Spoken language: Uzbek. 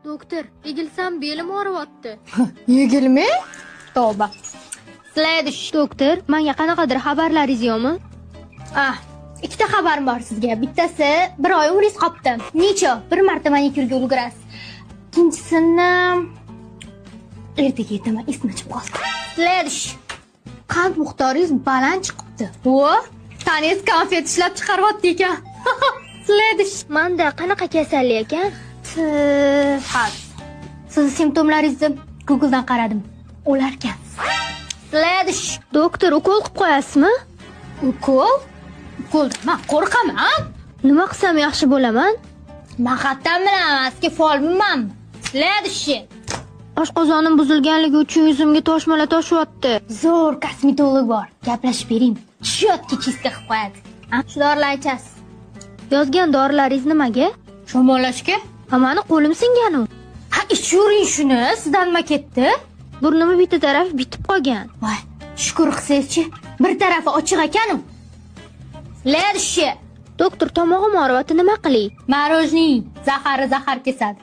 Doktor, egilsam belim og'riyapti. Egilma? Tavba. Следующий. Doktor, menga qanaqadir xabarlaringiz yo'qmi? Ah, ikkita xabarim bor sizga. Bittasi, bir oy umringiz qolibdi. Ничё, bir marta manikyurga ulgurasiz. Ikkinchisini ertaga aytaman, esimdan chiqib qoldi. Следующий. Qand miqdoringiz baland chiqibdi. Vo, tanangiz konfet ishlab chiqaryapti ekan. Следующий. Manda qanaqa kasallik ekan? Hozir. Sizni simptomlaringizni Google'dan qaradim. O'larkansiz. Следующий. Doktor, ukol qilib qo'yasizmi? Ukol? Ukoldan man qo'rqaman. Nima qilsam yaxshi bo'laman? Man qayerdan bilaman, sizga folbinmanmi? Следующий. Oshqozonim buzilganligi uchun yuzimga toshmalar toshyapti. Zo'r kosmetolog bor. Gaplashib bering. Чётко чистка qilib qo'yadi. A, shu dorilarni ichasiz. Yozgan dorilaringiz nimaga? Shamollashga? Ha, mani qo'lim singanu. Ha, ichavering shuni. Sizdan nima ketdi? Burnimni bitta tarafi bitib qolgan. Voy, shukur qilsangizchi, bir tarafi ochiq ekanu. Следующий. Doktor, tomog'im og'riyapti, nima qilay? Мороженое zahari zahar kesadi.